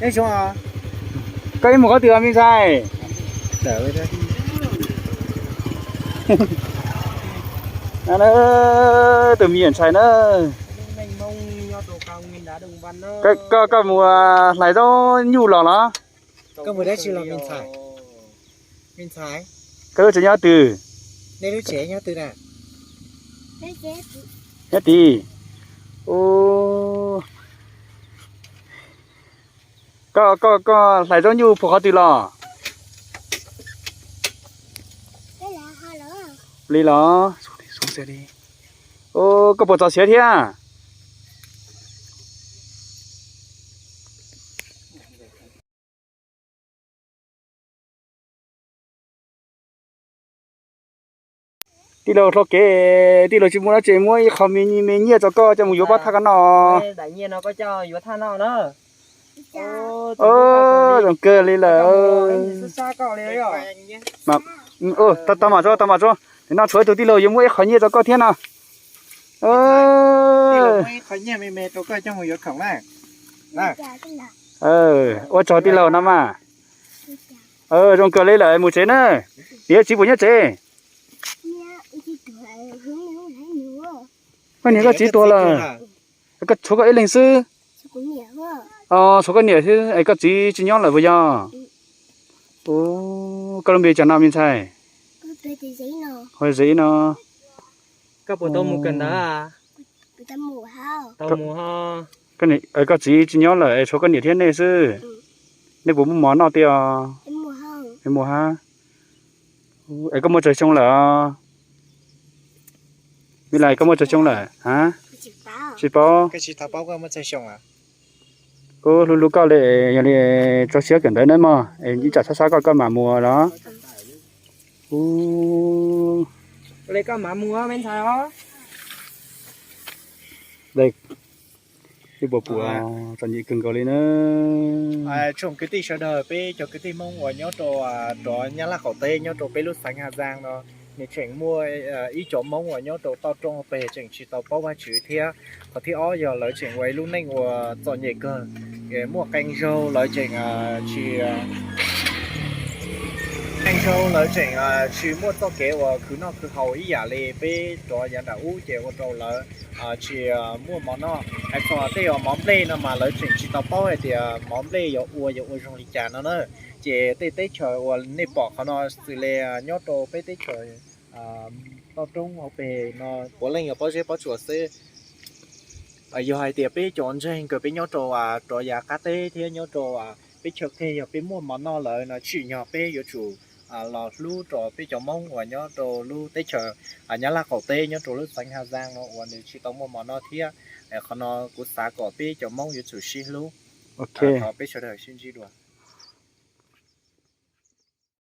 Koj ib mus qhov twg os me ntxhais? Tus me nyuam ntxhais na. Koj, koj mus hlais zaub nyuj los los? Koj mus dab tsi los me ntxhais? Me ntxhais, koj lub tsev nyob twg? Nej lub tsev nyob twg na? Nyob tid. Koj, koj, koj hlais zaub nyuj puag qhov twg los? Li los? Koj puas txog siav thiab? Tij laug hlob kev, tij laug tsis muaj dab tsi, muab ib qho me nyiaj tso koj coj mus yuav pob thaj koj noj. Zoo kawg li lawm. Tau mas tso, tau mas tso, no tshuav ib tug tij laug yuav muab ib qho nyiaj rau koj thiab no. Ua tsaug tij laug no mas. Zoo kawg li lawm, mus tsev na. Niam txiv puas nyob tsev? Koj niam koj txiv tuag lawm. Tshuav koj ib leeg xwb. Tshuav koj niam xwb es koj txiv tsis nyob lawm puas yog? Koj lub npe cas no me ntxhais? Ho Zev no. Koj puas tau mus kawm ntawv? Koj txiv tsis nyob lawm es tshuav koj niam thiab nej xwb. Nej puas muaj mov noj tiag? Mus hab. Es koj muaj tsawg xyoo lawm? Me lais, koj muaj tsawg xyoo lawm? Tsis paub. Hlub hlub koj li, yog li tso siab kawm ntawv nawb mog, es ib tsam sab sab koj koj mam mus los. Puas puas txom nyem kawg nkaus li na. Tsoom kwv tij sawv daws, peb cov kwv tij Hmoob uas nyob rau rov Nyab Laj qaum teb nyob rau peb lub xeev Hà Giang no, nws tseem muaj ib cov Hmoob uas nyob rau toj roob hauv pes tseem tsis tau paub Vajtswv thiab. Qhov thib ob yog lawv tseem ua ib lub neej uas txom nyem kawg, muaj qee zaug lawv tseem tsis, qee zaug lawv tseem tsis muaj txoj kev uas khwv noj khwv haus ib yam li peb rov yav nram ub ces ua rau lawv tsis muaj mov noj. Hais txog tej uas mov nplej no mas lawv tseem tsis tau paub hais tias mov nplej yuav ua yuav ua zoo li cas no na. Ces tej teb chaws uas nej pom qhov no xws li nyob rau peb teb chaws toj roob hauv pes no puav leej yog pob zeb pob tsuas xwb. Yog hais tias peb cov ntseeg kws peb nyob rau rov yav qab teb thiab nyob rau peb chaw qig yog peb muaj mov noj lawm no tsim nyog peb yuav tsum los hlub rau peb cov Hmoob uas nyob rau lub teb chaws Nyab Laj qaum teb nyob rau lub xeev Hà Giang no uas nws tsis tau muaj mov noj thiab. Qhov no kuv xav kom peb cov Hmoob yuav tsum sib hlub. Thov peb sawv daws sib ntsib dua.